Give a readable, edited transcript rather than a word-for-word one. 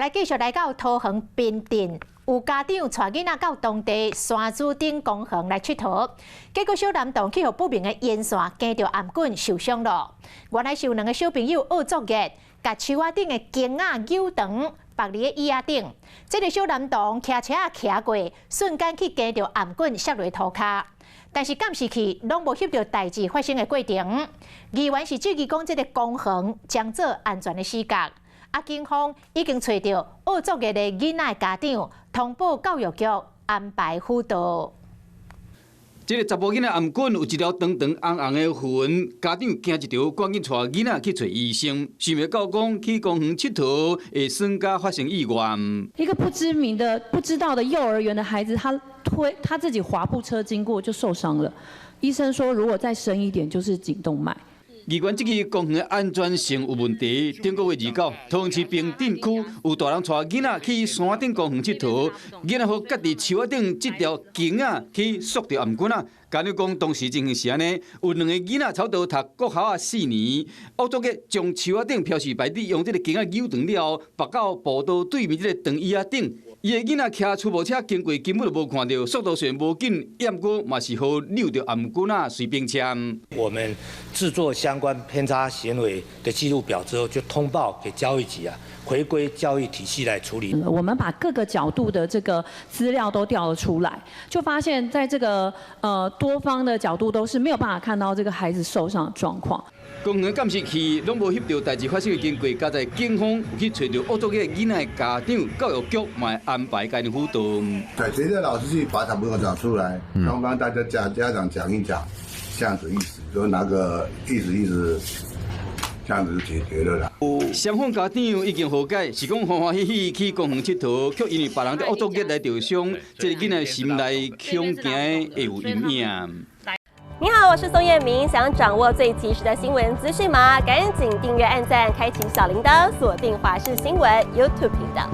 來繼續來到桃園濱鎮，有家長帶囡仔到當地山子頂公園來𨑨迌，結果小男童去予不明的煙線鉗著頷頸受傷囉。原來是有兩个小朋友惡作劇，共樹仔頂的繩仔扭長，縛佇咧椅仔頂。這个小男童騎車仔騎過，瞬間去鉗著頷頸摔落塗跤。但是監視器攏無翕著代誌發生的過程，議員是質疑講這个公園將做安全的死角。啊，警方已經揣著惡作劇的囡仔的家長，通報教育局安排輔導。這个查埔囡仔頷頸有一條長長紅紅的痕，家長驚一著，趕緊帶囡仔去揣醫生，想袂到講去公園𨑨迌會耍甲發生意外。一個不知名的、不知道的幼兒園的孩子，他推他自己滑步車經過就受傷了。醫生說，如果再深一點，就是頸動脈。議員質疑公園的安全性有問題。頂個月29，桃園市平鎮區有大人帶囡仔去山頂公園𨑨迌，囡仔予結佇樹仔頂這條繩仔去束著頷頸仔。家長講當時情形是按呢，有兩個囡仔差不多讀國校仔四年，惡作劇將樹仔頂標示牌利用這个繩仔扭長了後，縛到步道對面這个長椅仔頂。伊的囡仔騎出租車經過，根本就無看著，速度雖然無緊，毋過嘛是予扭著頷頸仔隨便簽。我們製作相關偏差行為的記錄表之後，就通報給教育局啊，回歸教育體系來處理。我們把各個角度的這個資料都調了出來，就發現在這個多方的角度都是沒有辦法看到這個孩子受傷的狀況。公園監視器攏無翕著代誌發生的經過，佳哉警方有去揣著惡作劇囡仔的家長，教育局嘛會安排共𪜶輔導。對，隨著老師去把小朋友找出來，然後幫大家家長講一講，這樣子意思，就拿個意思意思，這樣子就解決了啦。雙方家長已經和解，是講歡歡喜喜去公園𨑨迌，卻因為別人佇惡作劇來著傷，這个囡仔心內恐驚會有陰影。你好，我是宋燕明，想掌握最及時的新聞資訊嗎？趕緊訂閱、按讚、開啟小鈴鐺，鎖定華視新聞 YouTube 頻道。